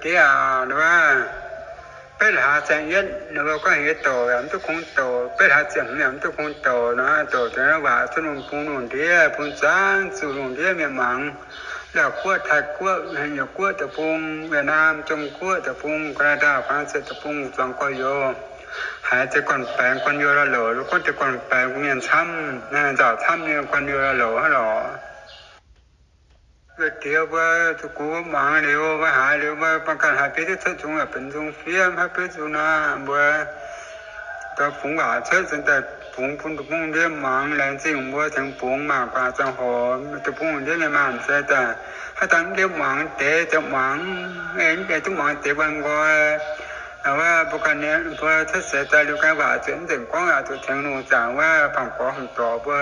Ndiev aac, betv hlaax ziepc yietv, ninh mbuo gorngv heuc douc yaac mv duqv kungx douc, betv hlaax ziepc hmz yaac mv duqv kungx douc nor, douc deix waac cuotv lungh bung lungh ndiev, bung zaangc zuqc lungh ndiev mienh muangx. Laauv guoqv, Taiv guoqv, Haaix Nyungc guoqv deic-bung, Yietc Naamh, Zong guoqv deic-bung, Gaa^naa^daa, Faan^se deic-bung, zuangx gorx-youz, haiz zeix gorn-baengx gorn-youz la'louc, gorngv deix gorn-baengx mienh camv, nzaaux camv nyei gorn-youz la'louc hnangv lorqc. Mbuo diex mbuo zuqc gux mbuo muangx liuz, mbuo haiz liuz, mbuo mangc gaax haaix biei duqv cuotv nzung yaac benx nzung fiev, haaix biei zuqc naaic mbuo dongh fungx waac cuotv zengx daaih fungx bun deic-bung ndiev muangx, laengz zingh mbuo tengx fungx maah guaax ziangh hoc, deic-bung ndiev mienh maanh se daaih haaix dauh ndiev muangx deix, deix muangx, ei duqv muangx deix wuov nqoi. Wuov mbuo ganh mbuo cuotv seix daaih liuz ganh waac zuqc mv nzengc gorngv yaac zuqc tengx lungh zaangc wuov baamh gorx hmz dorc mbuo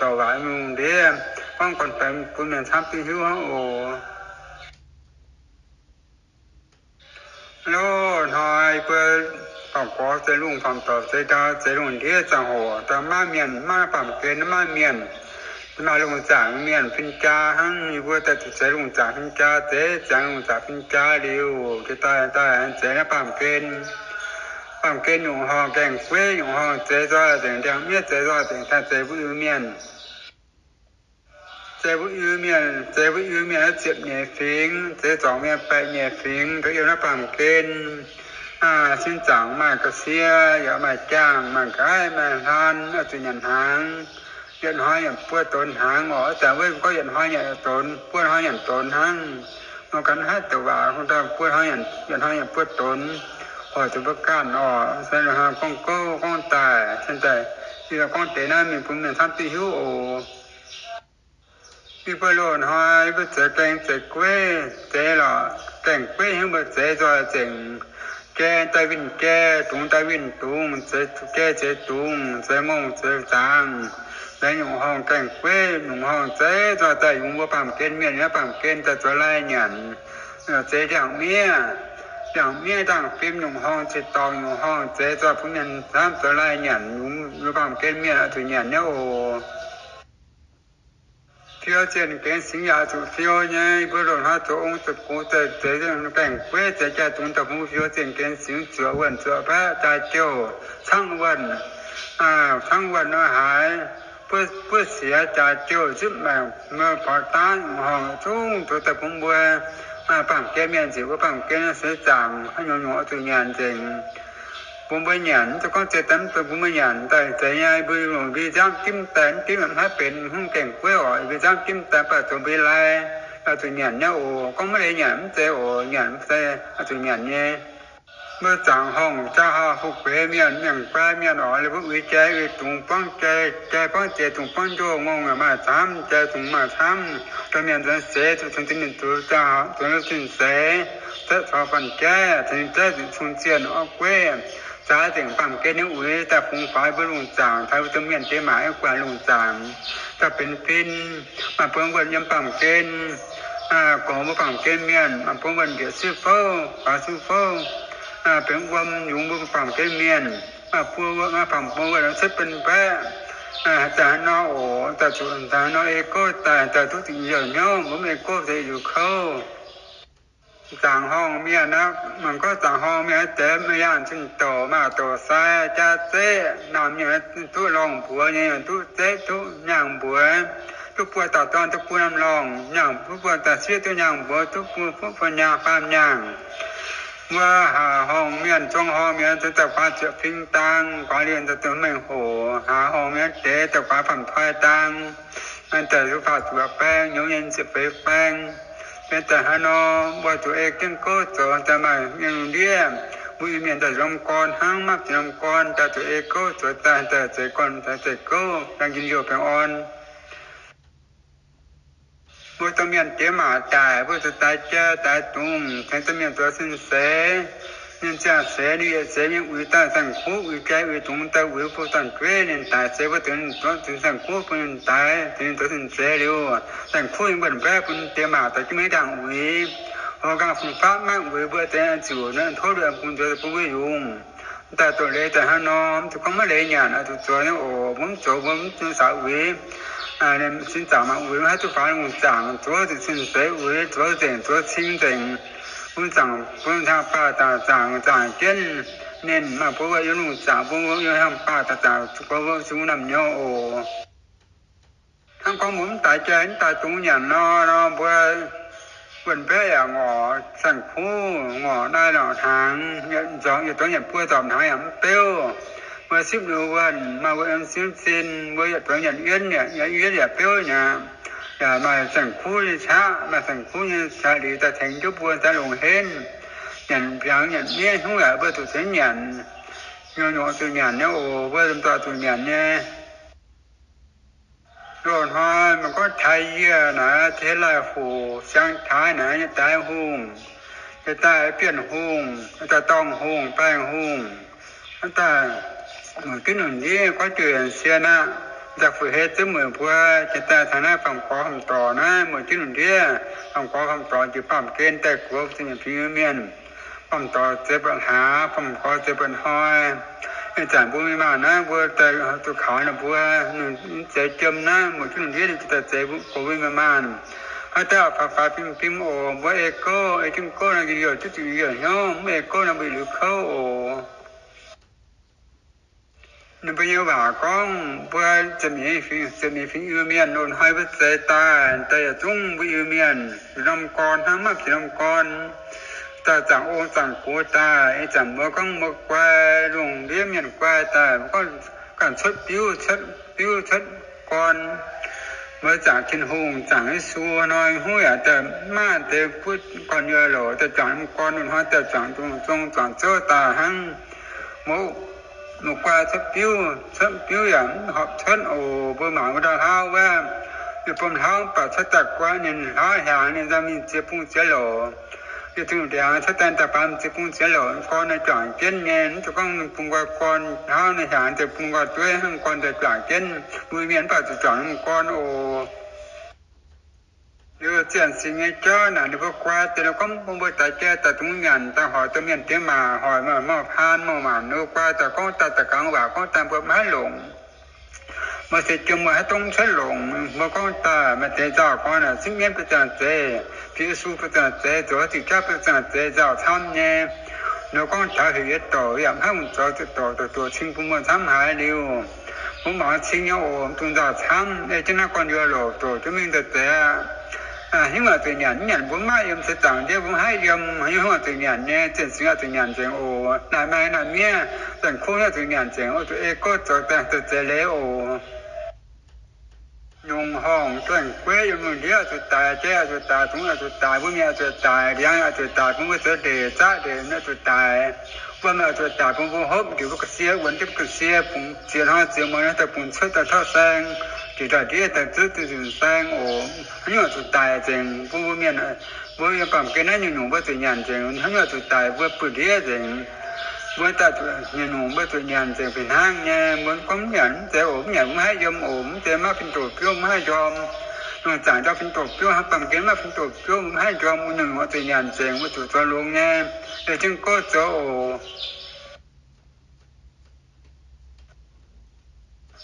dorc waac lungh ndiev gorngv gorn-baengx bun mienh camv duqv hiuv hnangv oc. Loz-hnoi mbuo baamh gorx zeix lungh, baamh dorc zeix ndau, zeix lungh ndiev ziangh hoc, daaih maiv mienh, maiv baamh gen, maiv mienh, maaih lungh zaangc mienh fin-jaa hnangv. Yie mbuo daaih zuqc zeix lungh zaangc fin-jaa, zeix ziangx lungh zaangc fin-jaa liuz, jiex daaih daaih zeix naaiv baamh gen. Baamh gen nyungc horngh gaengh gueiv, nyungc horngh zeix nzoih nzengc, ndiangx-miev zeix nzoih nzengc, daaih zeix mbuo Iu-Mienh. Zeix mbuo Iu-Mienh, zeix mbuo Iu-Mienh ziepc nyeic fingx, zeix zuangx mienh baeqc nyeic fingx, dongh yiem naaiv baamh gen. Sin zaangc maaih ga'sie, yaac maaih jaangh, maaih nqaiv, maaih hlaan, oix zuqc nyanc hnaangx. Yietc hnoi yaac buo donx hnaangx oc. Ih zanc wuov gorngv yietc hnoi nyanc donx, buo hnoi nyanc donx hnangv. Nor ganh haiv douc waac, buo hnoi, yietc hnoi nyanc buo donx, hoic zuqc mbuo ganh oc. Se gorngv gouv gorngv daaih, gorngv deix naaiv mingh bun mienh camv duqv hiuv oc. Yie mbuo loz-hnoi yie mbuo zeix gaengh zeix gueiv, zeix lorqc gaengh gueiv hiuv mbuo zeix nzoih nzengc. Jai daaih winh jai, dungz daaih winh dungz, zeix jai zeix dungz, zeix ngongh zeix zaangc, zeix nyungc horngh gaengh gueiv, nyungc horngh zeix nzoih daaih yungz mbuo baamh gen mienh, yungz baamh gen daaih zoux lai nyanc. Zeix ndiangx-miev, ndiangx-miev ndaangh fim nyungc horngh, zeix dorngc nyungc horngh zeix nzoih bun mienh camv zoux lai nyanc, yungz mbuo baamh gen mienh oix zuqc nyanc nyei oc. Fiou zienh gengx singx yaac zuqc fiou nyei. Yie mbuo loz-hnoi zoux ong zoux gux daaih zeix gaengh gueiv zeix jai dungz daaih bun fiou zienh gengx singx zuoqc wuonh zuoqc baeqv jaax jouh, caangv wuonh, caangv wuonh nor haaix, buov siex jaax jouh zipv maengc, mbuo porx daav nyungc horngh zungv zoux daaih bun mbuo baamh gen mienh nziouc mbuo baamh gen seix zaangc haaix nyungc nyungc oix zuqc nyanc nzengc. Bun mbuo nyanc, mv zeiz gorngv zeix daaih mv benx bun mbuo nyanc daaih zeix nyei. Mbuo longc mbuo nziaamv dimv daaih, mv dimv mv haih benx hungh gaengh gueiv oc. Mbuo nziaamv dimv daaih baac zoux mbuo lai, oix zuqc nyanc nyei oc. Gorngv maiv leiz nyanc mv zeiz oc. Nyanc mv zeiz oix zuqc nyanc nyei. Mbuo zaangc horngh jaa hauh fu'jueiv mienh, mienh guai mienh oc, liuz mbuo uix jai uix dungz buangv jai, jai buangv jiex, dungz buangv njoh, ngongh yaac maaih camv, jai dungz maaih camv. Domh mienh nzuonx seix zuqc cingx zinh mingh zuqc jaa hauh, zuqc cingx seix, cuotv caux fan-jaiv, cingx jaiv zuqc cong zienh orv gueiv, zaaix nzengc baamh gen nyei uix daaih fungx faix mbuo lungh zaangc, taux mbuo domh mienh diex maac yiem guanh lungh zaangc, daaih benx fin, maaih bun wuonh yiem baamh gen, gorngv mbuo baamh gen mienh, maaih bun wuonh njiec sieqv fouv, faaux sieqv fouv, benx wuom yungz mbuo baamh gen mienh, maaih bun wuonh, maaih bun wuonh cuotv benx baeqv. Daaih haaix nor oc, daaih zuqc daaih haaix nor ei gouv daaih, daaih duqv zingh youh hnyouv, mbuo mv ei gouv deix yietc liuz kouv. Zaangc horngh mienh aqv, mangc gorngv zaangc horngh mienh deix maaih yaangh zinh douc, maaih douc sai, jaa zeqv, naamh mienh duqv lorngh mbuox nyei, duqv zeqv, duqv nyaangh mbuox, duqv buo dauh dorn, duqv buo norm lorngh nyaangh, duqv buo dauh sieqv duqv nyaangh mbuox, duqv buo fuqv buo nyaangh faam nyaangh. Mbuo haaix horngh mienh, zuangx horngh mienh, daaih guaax zuoqc fing dang, guaax liemh daaih duqv mengh hoc. Haaix horngh mienh deix daaih guaax faam-toi dang, daaih faah zuoqc baeng, nyouz nyei ziepc feix baeng. Mienh daaih haaix nor, mbuo zuqc ei jienv gouv zoux, daaih maaih mienh lungh ndiev, mbuo Iu-Mienh daaih nzunc gorn hnangv, maiv zuqc nzunc gorn, daaih zuqc ei gouv zoux, daaih daaih zeix gorn, daaih zeix gouv, daaih njien-youh baengh orn. Mbuo domh mienh diex maac daic, mbuo zuqc daix jai daix dungz, tengx domh mienh zoux sin-seix. Ninh ziangh seix, ninh yietc seix nyei uix daaih saeng-kuv, uix jai uix dungz daaih uix bun dorn-jueiv ninh daix, seix mbuo tengx ninh zoux sin saeng-kuv bun ninh daix, tengx ninh zoux sin-seix liuz, saeng-kuv nyei mbuonx-mbaeqv bun diex maac daaih jienv maiv ndaangc uix. Oix nqaang fun-faqv maiv uix mbuo zeix ziouc naaiv tov liemh bun nzuonx bun mbuo yungz. Daaih doqc leiz daaih hnangv nor, mv zuqc gorngv maiv leiz nyanc, oix zuqc zoux nyei oc. Mbuo mv zoux, mbuo mv zuqc saax uix. Sin zaangc mangc uix, maiv haih duqv faaux lungh zaangc, zoux zuqc sin-seix uix, zoux nzengc, zoux cing nzengc. Bun zaangc, bun hlang baac zaangc, zaangc jienv. Ninh maaih mbuo wuov yiem lungh zaangc, mbuo yiem hlang baac zaangc, mbuo zungv naamh nyouz oc. Hnangv gorngv mbuo mv daaih jai, mv daaih dungx nyanc nor, nor mbuo wuonh mbaeqv yaac ngorc saeng-kuv, ngorc naaiv lorqc hnaangx, nzormc yietc dongh nyanc buo nzormc hnaangx yaac mv beuv. Mbuo sipv liuz wuonh, maaih wuonh yiem sin sin, mbuo yietc dongh nyanc yienv, nyanc yienv yaac beuv mi'aqv. Yaac maaih saeng-kuv nyei qaqv, maaih saeng-kuv nyei qaqv liuz daaih tengx jienv mbuo daaih longc henv. Nyanc mbiaangx nyanc miev hnyouv yaac mbuo zuqc zengv nyanc. Nyungc-nyungc zuqc nyanc nyei oc, mbuo lomh nzoih zuqc nyanc nyei. Loz-hnoi meih gorngv taaix yie naaic, taaix Laaih Hoc, Siang Taaix naaic, nyei daaih hungh, nyei daaih Bienh Hungh, nyei daaih Dorngh Hungh, Baengh Hungh, nyei daaih mueic jienv lungh ndiev gorngv jueic yaac sien aqv. Daaih fu'hei zunv mueic mbuo, nyei daaih taux naaiv Baamh Gorx Hormh Dorc naaiv, mueic jienv lungh ndiev, Baamh Gorx Hormh Dorc njiec baamh gen daaih gox zingh nyei fingx Iu-Mienh. Baamh Dorc zeix buatc hlaax, Baamh Gorx zeix buatc hnoi. Ih zanc mbuo mingh maanh naaiv, mbuo daaih zuqc kaux ninh mbuo, ninh zeix jiem naaiv, mueic jienv lungh ndiev ninh daaih zeix gox mbuo mingh maanh. Haaix dauh faaux faaux fim fim oc, mbuo ei gouv, ei jienv gouv nor, yie youh duqv zuqc yie youh hnyouv, mv ei gouv nor mbuo liuz kouv oc. Ninh mbuo nyei waac gorngv mbuo ziepc nyeic fingx, ziepc nyeic fingx Iu-Mienh loz-hnoi mbuo zeix daaih, daaih yietc zungv mbuo Iu-Mienh yietc norm gorn hnangv, maiv maaih piex norm gorn. Daaih zaangc ong zaangc gox daaih, ih zanc mbuo gorngv mbuo guai, lungh ndiev mienh guai daaih, mbuo gorngv ganh cuotv biuv, cuotv biuv, cuotv gorn. Mbuo zaangc Tin-Hungh, zaangc Yesu hnoi hnyouv yaac daaih maiv maaih deix buov gorn-youz loc, daaih zaangc norm gorn loz-hnoi daaih zaangc zong zaangc zouv daaih hnangv. Mbuo, mbuo guai cuotv biuv, cuotv biuv yaac mv horpc cuotv oc. Mbuo mangc wuov dauh hlauv wuov, yie bun hlauv mv baac cuotv daaih guai ninh hlauv hiaangx ninh nzauh mingh ziex bung ziex louc. Yie zungh ndiangx cuotv daaih daaih baamz ziex bung ziex louc, gorn naaiv juangc jienv nyei, mv zuqc gorngv ninh bung nqoi gorn, hlauv naaiv hiaangx deix bung nqoi dueiv hnangv, gorn daaih juangc jienv. Mbuo mienh mv baac zuqc juangc ninh gorn oc. Liuz zienh singx nyei jauv naaic ninh mbuo guai deix, ninh gorngv bun mbuo daaih jai daaih dungx nyanc daaih hoic domh mienh diex maac, hoic maaih mauh paan mauh maanc, ninh mbuo guai daaih gorngv daaih da'gangx waac gorngv daaih mbuo maiv haih longc. Mbuo se jiem mbuo haaix dongh cuotv longc, mbuo gorngv daaih maaih deix nzauh gorn naaic, sipv mienv bun ziangh zeiz, bieqc su bun ziangh zeiz, zoux haaix diuc jauv bun ziangh zeiz, nzauh camv nyei. Ninh gorngv taux heuc yie douc, yaac maiv haih zoux zuqc douc, douc douc cing bun mbuo camv haiz liuz, mbuo mangc cing nyei oc, mv dungx nzauh camv. Ei jienv naaiv gorn-youz loc douc jienv mingh daaih zeiz aqv. Hnyouv oix zuqc nyanc, mv nyanc mbuo maiv yiem, se zaangc ndiev mbuo maiv haih yiem. Hnyouv oix zuqc nyanc nyei, zienh singx oix zuqc nyanc nzengc oc. Naaic maaih naaic miev, zanc kuv oix zuqc nyanc nzengc, oix zuqc ei gouv zoux daaih, daaih zeiz leiz oc. Nyungc horngc dunh gueiv yiem lungh ndiev oix zuqc daic, jai oix zuqc daic, zungv oix zuqc daic, mbuo mienh oix zuqc daic, ndiangx oix zuqc daic, bun mbuo zoux ndeic zaqv ndeic oix zuqc daic, wuom oix zuqc daic, bun mbuo hopv njiec mbuo ga'sie, wuonx jienv ga'sie, bungx ziex hnoi ziex muonz daaih bungx cuotv daaih tauv saeng, njiec daaih ndiev daaih zuov zuqc nzunc saeng oc. Haaix nyungc oix zuqc daic nzengc, bun mbuo mienh, mbuo yiem baamh gen naaiv nyungc-nyungc mbuo zuqc nyanc nzengc. Haaix nyungc oix zuqc daic, mbuo buoz-ndiev nzengc. Mbuo daaih zuqc nyungc-nyungc mbuo zuqc nyanc nzengc fih hnangv nyei. Mbuo gorngv mv nyanc mv zeiz oc, mv nyanc mbuo maiv haih yiem oc, mv zeiz maiv fin-doqc biouv maiv haih njorm. Lungh zaangc njorm fin-doqc biouv, hnangv baamh gen maiv fin-doqc biouv mbuo maiv haih njorm, mbuo nyungc-nyungc oix zuqc nyanc nzengc, mbuo zuqc zoux longx nyei. Ei jienv gouv zoux oc.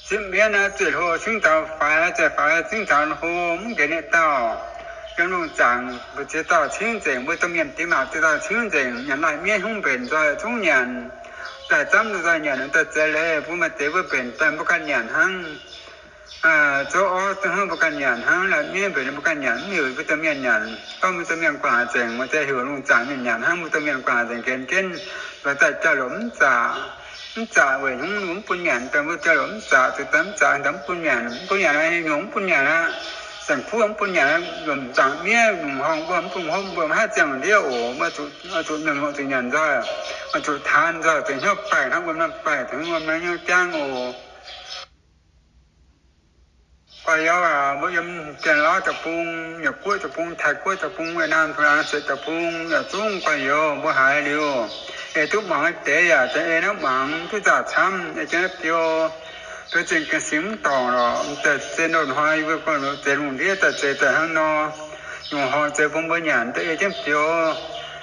Zipv mienv naaiv zueih hlo cingv taux faix, zueih faix cingv taux hlo, mv nqenx nyei dauh. Yiem lungh zaangc mbu'ziex dauh cingv nzengc, mbuo domh mienh diex maac ziex dauh cingv nzengc, nyanc laih mienv hnyouv mbenc nzoih zungv nyanc. Daaih zamv nzoih nyanc daaih zeiz leiz, mbuo maaih deix mbuo mbenc daaih mbuo ganh nyanc hnangv. Zoux orv hnangv mbuo ganh nyanc hnangv, laih mienv mbenc mbuo ganh nyanc, mv heuc mbuo domh mienh nyanc. Gorngv mbuo domh mienh guangc nzengc, maaih deix heuc lungh zaangc mienh nyanc hnangv, mbuo domh mienh guangc nzengc nqenx jienv, mbuo daaih jauv-louc mv zaqc. Mv zaqc weic hnyouv mbuo mv bun nyanc, daaih mbuo jauv-louc mv zaqc, zuqc daaih mv zaqc, daaih mv bun nyanc, mv bun nyanc aqv, nyungc mv bun nyanc aqv. Saeng-kuv mv bun nyanc aqv, lomc zaangc miev, lomc horngh mbuo mv bun hopv, mbuo maiv haih ziangh ndiev oc. Mbuo zuqc, zuqc mengh, zuqc nyanc nzoih, zuqc taan nzoih, zuqc hnyouv baih hnangv wuom naaiv baih, zuqc hnyouv wuom naaiv hnyouv jangv oc. Gorx-youz aac, mbuo yiem Janx-Lauv deic-bung, Mienh-Guoqv deic-bung, Taiv-Guoqv deic-bung, Yietc-Naamh Deic-Bung, yietc zungv gorx-youz mbuo haiz liuz, ei duqv muangx deix yaac ei naaiv muangx duqv nzauh camv, ei jienv naaiv biou, biou zinh gengh singx mv dorngc lorqc. Deix zinh loz-hnoi yie mbuo gorngv zeix lungh ndiev daaih zeix daaih hnangv nor, nyungc horngh zeix bun mbuo nyanc daaih ei jienv biou.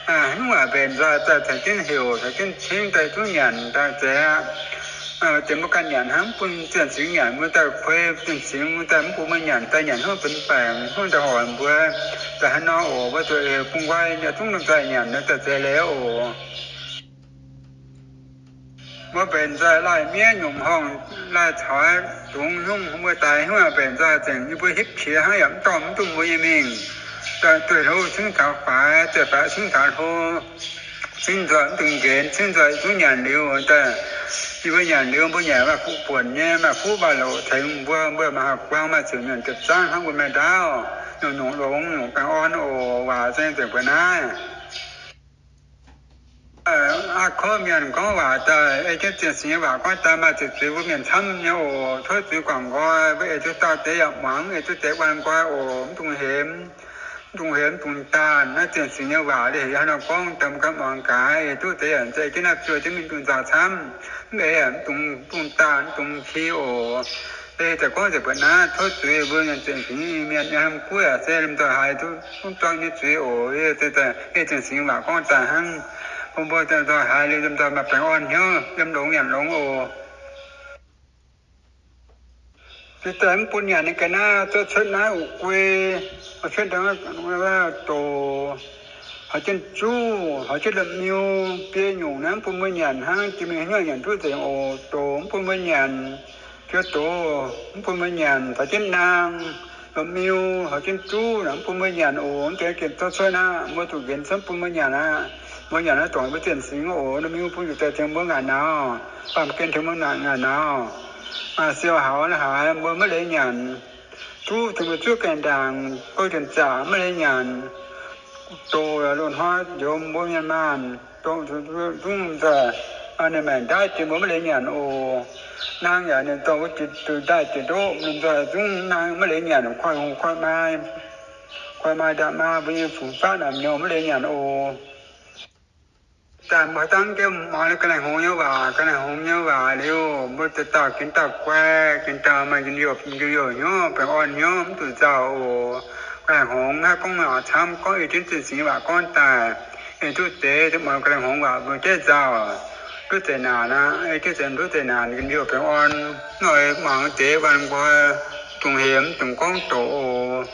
Haaix nyungc mbenc nzoih daaih caux jienv heuc, caux jienv cingv daaih duqv nyanc daaih zeix aqv. Deix mbuo ganh nyanc hnangv, mv bun zienh singx nyanc, mbuo daaih kuei zienh singx, mbuo daaih mv bun mbuo nyanc, daaih nyanc hnangv benx baengc, hnangv daaih horc mbuo daaih hnangv nor oc. Mbuo zuqc bungx nqoi nyei zungv lomh nzoih nyanc nor daaih zeix leiz oc. Mbuo mbenc nzoih laaih miev nyungc horngh, laaih caux dungz nyungc, mbuo daix hnangv mbenc nzoih zengc, yie mbuo hipv qiex hnangv yaac mv dorh mv duqv mbuo nyei mingh. Dueiv hlo cingv taux faix, dueiv faix cingv taux hlo. Cingv nzoih mv dungx nqenx, cingv nzoih zungv nyanc liuz daaih, yie mbuo nyanc liuz mbuo nyanc maaih fuqv buonc nyei, maaih fuqv maaih loqc tengx mbuo, mbuo maaih haaix guang maaih ziepc nyuoqc ziepc zaangv hnangv mbuo mienh ndaauv, nyungc-nyungc longx nyungc baengh orn oc. Waac se deix mbuo naaiv aav kouv mienh gorngv waac daaih, ei jienv zienh singx nyei waac gorngv daaih maaih ziepc zuiz mbuo mienh camv nyei oc. Tov zuiz guangc nqoi, mbuo ei duqv dauh deix yaac muangx, ei duqv deix wuan nqoi oc. Mv dungx hemx, mv dungx hemx, mv dungx daanh. Naaiv zienh singx nyei waac liuz heuc haaix nor gorngv daaih mbuo ganh muangx gaax, ei duqv deix yaac zeiz jienv naaiv zuov jienv mingh dunh nzaaux camv. Mv ei yaac mv dungx, mv dungx daanh, mv dungx ki oc. Ei daaih gorngv nzengc mbuo naaiv, tov zuiz mbuo mienh zienh singx mienh nyei hnamv guoqv yaac se lomh nzoih haiz duqv zungv zorqv nyei zuiz oc. Ei zienh singx waac gorngv daaih hnangv, bun mbuo lomh nzoih haiz liuz lomh nzoih maaih baengh orn hnyouv, yiem longx nyanc longx oc. Jiex daaih mv bun nyanc nyei ga'naaiv, zorqv cuotv naaiv uqv guei, cuotv doc, haaix jienv juv, haaix jienv la'miu, biei nyungc naaiv mv bun mbuo nyanc hnangv, jiex mingh haaix nyungc nyanc duqv nzengc oc. Doc mv bun mbuo nyanc, biei doc mv bun mbuo nyanc, haaix jienv naang, la'miu, haaix jienv juv naaic mv bun mbuo nyanc oc. Mv deix gengh zorqv cuotv aqv, mbuo zuqc nqenx cuotv bun mbuo nyanc aqv. Mbuo nyanc naaiv dorngc mbuo zienh singx oc. La'miu bun zuqc daaih tengx mbuo ngaaic nauz, baamh gen tengx mbuo ngaaic nauz. Siou haux naaiv haaix mbuo maiv leiz nyanc. Juv tengx mbuo zuov gaengh ndaangc, gouv dienc zaqc maiv leiz nyanc. Doc loz-hnoi njoux mbuo mienh maanh, doc zungv nzauh, ninh maengc ndaaiv jiex mbuo maiv leiz nyanc oc. Naang yaac ninh dorh wuov jiex duqv ndaaih jiex ndoqv, ninh nzoih zungv naang maiv leiz nyanc, koi hungh koi maa, koi maa nda'maa mbuo nyei fungx faqv naaic mienh maiv leiz nyanc oc. Daaih mbuo dangv jienv muangx liuz ga'naaiv hngongx nyei waac, ga'naaiv hngongx nyei waac liuz, mbuo dauh dauh ginv dauh guai, ginv dauh maaih njien-youh, njien-youh hnyouv, baengh orn hnyouv, mv zuqc nzauh oc. Ga'naaiv hngongx naaiv gorngv maaih camv, gorngv ei jienv zienh singx nyei waac gorngv daaih, ei duqv deix, duqv muangx ga'naaiv hngongx waac mbuo jaiv nzauh, duqv zeqc naanc aqv. Ei jienv zienh duqv zeqc naanc, njien-youh baengh orn, mv oix muangx deix waanh nqoi, dungx hemx, dungx gorngv doqc oc.